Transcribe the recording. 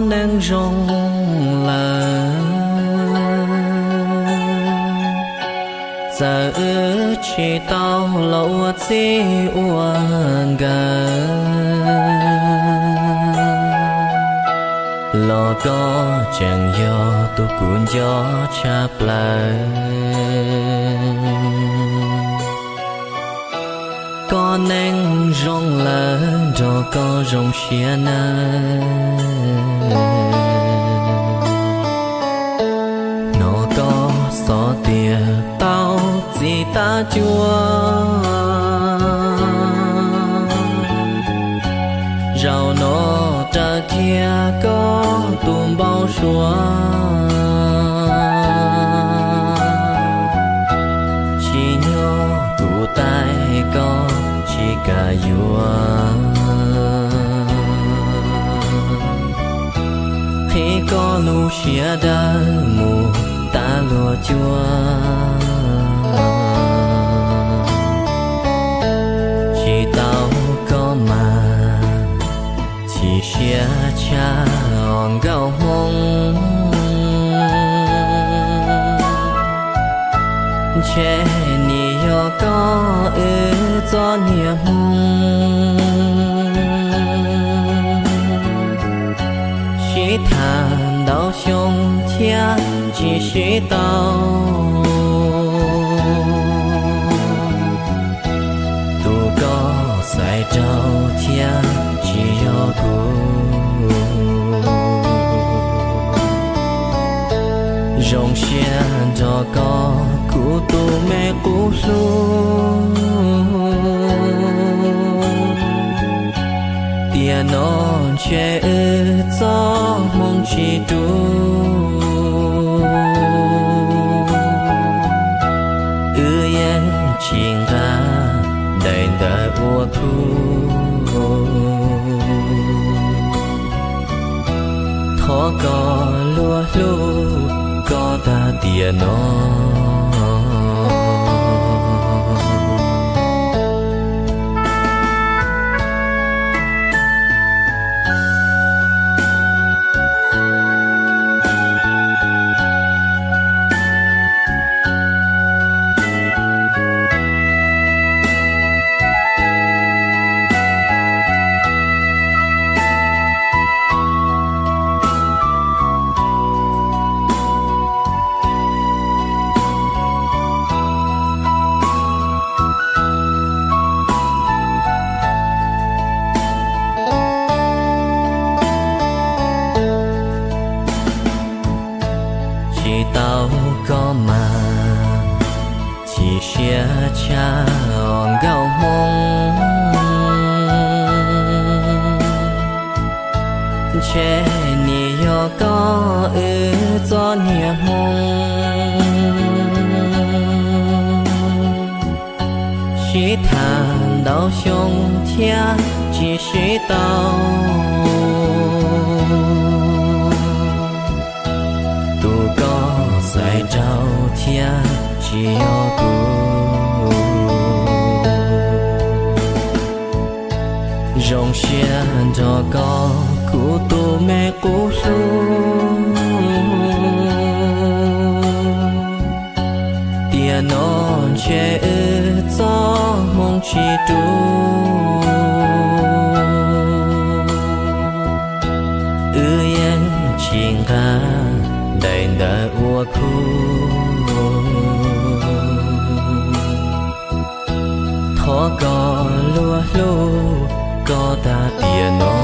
neej zoo lawm, txawm wb tsis tau los ua txij ua nkawm, los koj tseem yog tus kuv nco tshaj plaws. Koj neej zoo lawm, nrog koj zoo siab nawb. Hnov koj xov tias tau txiv tab cuab, zaum no raws kiag koj tus npau suav, tsim nyog kuv tais koj tsis kam yuav, qhib koj lub siab dawb mus tas luag cuab. Tsis tau koj mas chim siab tshaj os nkauj Hmoob, ntshe nim yog koj wb txoj niag hmoo. Sib tham ntau xyoo thiab tsis sib tau, tus koj xaiv rau thiab tsis yog kuv. Zoo siab nrog koj kuv tus me qub hlub, tiam no ntshe wb txoj hmoo tsis ruv. Wb yeej tsis nqa daim ntawv ua khub, thov koj luag hlub koj tag tiam no. Tsis tau koj mas chim siab tshaj os nkauj Hmoob, ntshe nim yog koj wb txoj niag hmoo. Sib tham ntau xyoo thiab tsis sib tau, tus koj xaiv rau thiab tsis yog kuv. Zoo siab nrog koj kuv tus me qub hlub, tiam no ntshe wb txoj hmoo tsis ruv. Wb yeej tsis nqa daim ntawv ua khub, thov koj luag hlub koj tag tiam no.